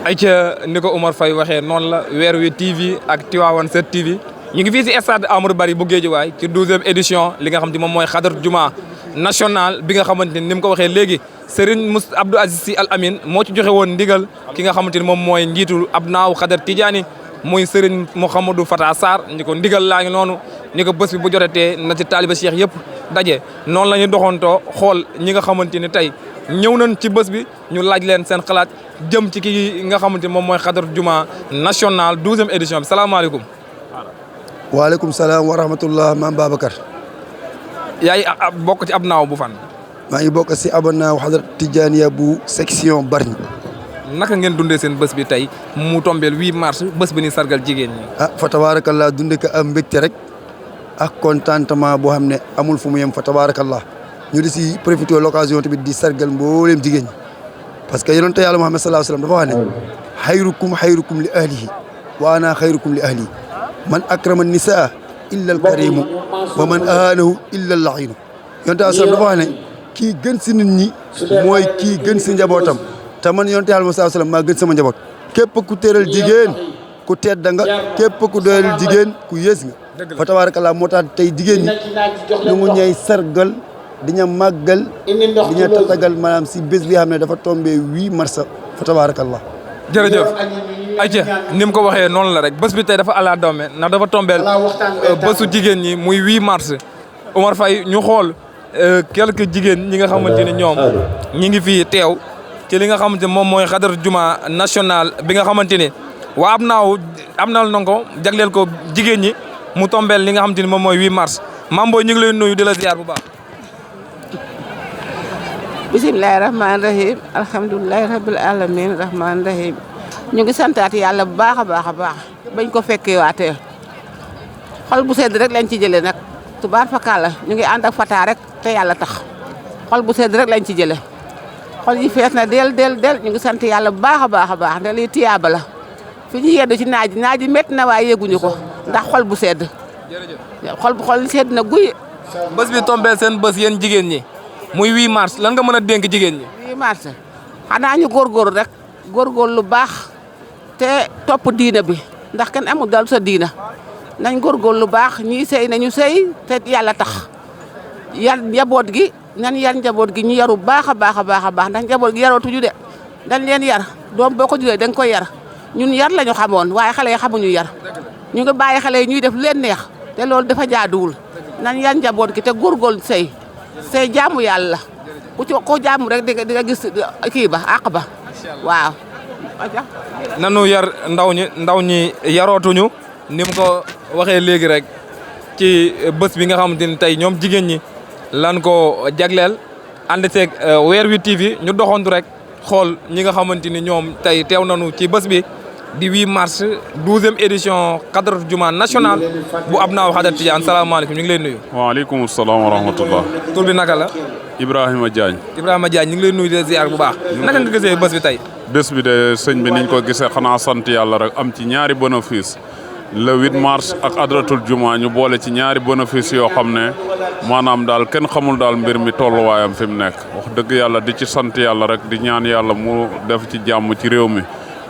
ayca ni ko Omar Faye waxee noonu la Weer Wi TV ak Tivaouane 7 TV ñu ngi fii si stade Amadou Barry bu Guédiawaye ci 12e édition li nga xam te moom mooy xadaratu juma national bi nga xamante ni mu ko waxee léegi Serigne Abdou Aziz Sy Al Amine moo ci joxe woon ndigal ki nga xamante ni moom mooy njiitu Abnaaw Xadar Tidiane muy Serigne Mouhamadou Fata Sarr ñi ko ndigal laa ngi noonu ñi ko bés bi bu jotatee na ci taaliba Cheikh yëpp daje noonu la ñu doxantoo xool ñi nga xamante ni tey ñëw nañ ci bés bi ñu laaj leen seen xalaat jëm ci ki nga xamante ni moom mooy xadaratu juma national 12e édition bi salaamaaleykum. waaleykum salaam wa rahmatullah maam Babacar. yaay bokk ci Abnaaw bu fan. maa ngi bokk si Abnaaw Xadar Tidiane bu section Bargny. naka ngeen dundee seen bés bi tey mu tombeel 8 mars bés bi ni sargal jigéen ñi. fa tabaarakallah dunde ko am mbégte rek ak contentement boo xam ne amul fu mu yem fa tabaarakallah ñu di si profité l'occasion tamit di sargal mbooleem jigéen ñi parce que yonent yàlla Muhammad sallallahu alayhi wasallam dafa wax ne xayrukum li ahlihi wa ana xayrukum li ahli man akrama nisaa illa al karimu wa man ahaanahu illa al lainu yonent yàlla sallam dafa wax ne kii gën si nit ñi mooy kii gën si njabootam te man yonent yàlla sallallahu alayhi wasallam maa gën sama njaboot képp ku téeral jigéen ku tedd nga képp ku doyal jigéen ku yées nga fa tabarakallah moo tax tey jigéen ñi ñu ngi ñay sargal di ñu màggal di ñu tatagal maanaam si bés bi xam ne dafa tombé 8 mars fa tabarakallah jërëjëf ayca ni mu ko waxee noonu la rek bés bi tey dafa ala doome ndax dafa tombeel bésu jigéen ñi muy 8 mars Omar Faye ñu xool quelques jigéen ñi nga xamante ni ñoom ñi ngi fii teew ci li nga xamante ni moom mooy xadaratu juma national bi nga xamante ni waa Abnaaw na ko jagleel ko jigéen ñi mu tombeel li nga xamante ni moom mooy 8 mars Mame Boye ñu ngi lay nuyu di la ziar bu baax. bisimilahi rahmaani rahim alhamdulilahi rabil alamin rahmaani rahim ñu ngi santaat yàlla bu baax a baax a baax bañ ko fekkee waatee xol bu sedd rek lañ ci jëlee nag tubaar fakàlla ñu ngi ànd ak Fata rek te yàlla tax xol bu sedd rek lañ ci jëlee xol yi fees na del ñu ngi sant yàlla bu baax a baax a baax ne lii tiyaaba la fi ñu yeddu ci naaj métti na waaye yëguñu ko ndax xol bu sedd xol sedd na guy. bés bi tombeel seen bés yéen jigéen ñi muy 8 mars lan nga mën a dénk jigéen ñi. 8 mars xanaa ñu góorgóorlu rek góorgóorlu lu baax te topp diina bi ndax kenn amul dal sa diina nañ góorgóorlu lu baax ñii sëy nañu sëy te yàlla tax yar njaboot gi nan yar njaboot gi ñu yaru baax a baax a baax a baax ndax njaboot gi yarootuñu de dañ leen yar doom boo ko juree da nga koy yar ñun yar lañu xamoon waaye xale yi xamuñu yar ñu ngi bàyyi xale yi ñuy def lu leen neex te loolu dafa jaaduwul nan yar njaboot gi te góorgóorlu sëy jaamu yàlla ku ci ko jaamu rek di nga gis kii ba àq ba waaw. nanu yar ndaw ñi yarootuñu ni mu ko waxee léegi rek ci bés bi nga xamante ni tey ñoom jigéen ñi lan ko jagleel ànd seeg Weer Wi TV ñu doxantu rek xool ñi nga xamante ni ñoom tey teew nañu ci bés bi di 8 mars 12e édition xadaratu juma national bu Abnaaw Xadar Tidiane salaamaaleykum ñu ngi lay nuyu. waaleykum salaam wa rahmatullah. tur bi naka la. Ibrahima Diagne. Ibrahima Diagne ñu ngi lay nuyu di ziar bu baax. naka nga gisee bés bi tey. bés bi de sëñ bi niñ ko gisee xanaa sant yàlla rek am ci ñaari bénéfice le 8 mars ak xadaratul juma ñu boole ci ñaari bénéfice yoo xam ne maanaam daal kenn xamul daal mbir mi tolluwaayam fi mu nekk wax dëgg yàlla di ci sant yàlla rek di ñaan yàlla mu def ci jàmm ci réew mi.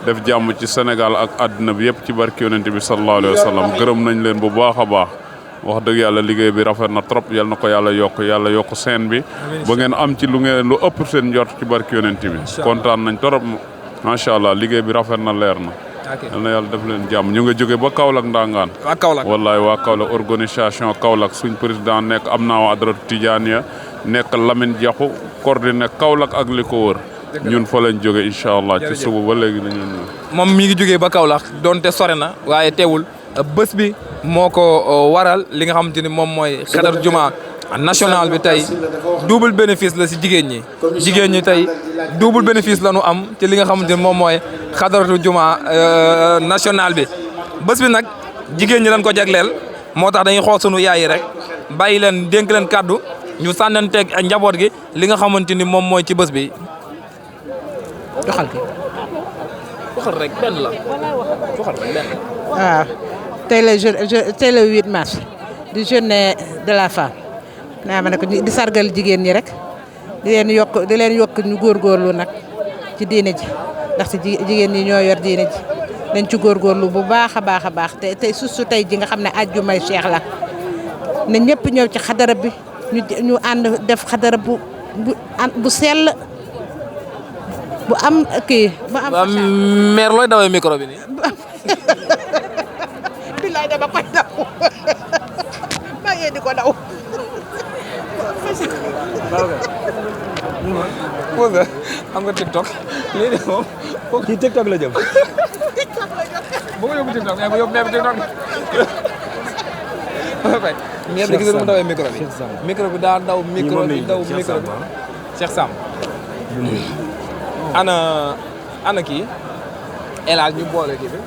def jàmm ci Sénégal ak àddina bi yëpp ci barki yonent bi sallallahu alayhi wa sallam gërëm nañ leen bu baax a baax wax dëgg yàlla liggéey bi rafet na trop yal na ko yàlla yokk seen bi ba ngeen am ci lu ëpp seen njort ci barki yonent bi kontaan nañ trop macha allah liggéey bi rafet na leer na yal na yàlla def leen jàmm ñu nga jóge ba Kaolack ndangaan wallaay waa Kaolack organisation Kaolack suñ président nekk Abnaaw Xadaratu Tidiane nekk Lamine Diakhou coordonné Kaolack ak li ko wër ñun fa lañ jóge incha allah ci suba ba léegi nañu moom mi ngi jógee ba Kaolack donte sore na waaye teewul bés bi moo ko waral li nga xamante ni moom mooy xadaratu juma national bi tey double bénéfice la si jigéen ñi tey double bénéfice la ñu am ci li nga xamante ni moom mooy xadaratu juma national bi bés bi nag jigéen ñi lañ ko jagleel moo tax dañuy xool sunu yaay rek bàyyi leen dénk leen kàddu ñu sànnanteeg njaboot gi li nga xamante ni moom mooy ci bés bi. waxal rek benn la waxal rek benn. waaw tey le 8 mars di journée de la femme naa ma ne ko di sargal jigéen ñi rek di leen yokk ñu góorgóorlu nag ci diine ji ndax si jigéen ñi ñoo yor diine ji nañ ci góorgóorlu bu baax a baax a baax te tey su tey ji nga xam ne àjjumay Cheikh la na ñëpp ñëw ci xadara bi ñu ànd def xadara bu sell bu am kii bu am maire looy dawee micro bi nii. billaay dama koy daw maa ngi di ko daw. Pause xam nga TikTok léegi moom. kii TikTok la jëm. bu ma yóbbu TikTok mais bu yóbbu TikTok. maire bi gis nga mu dawee micro bi. micro bi daa daw micro bi daw micro bi. Cheikh Samb. ana kii El Hadj ñu boole kii bi.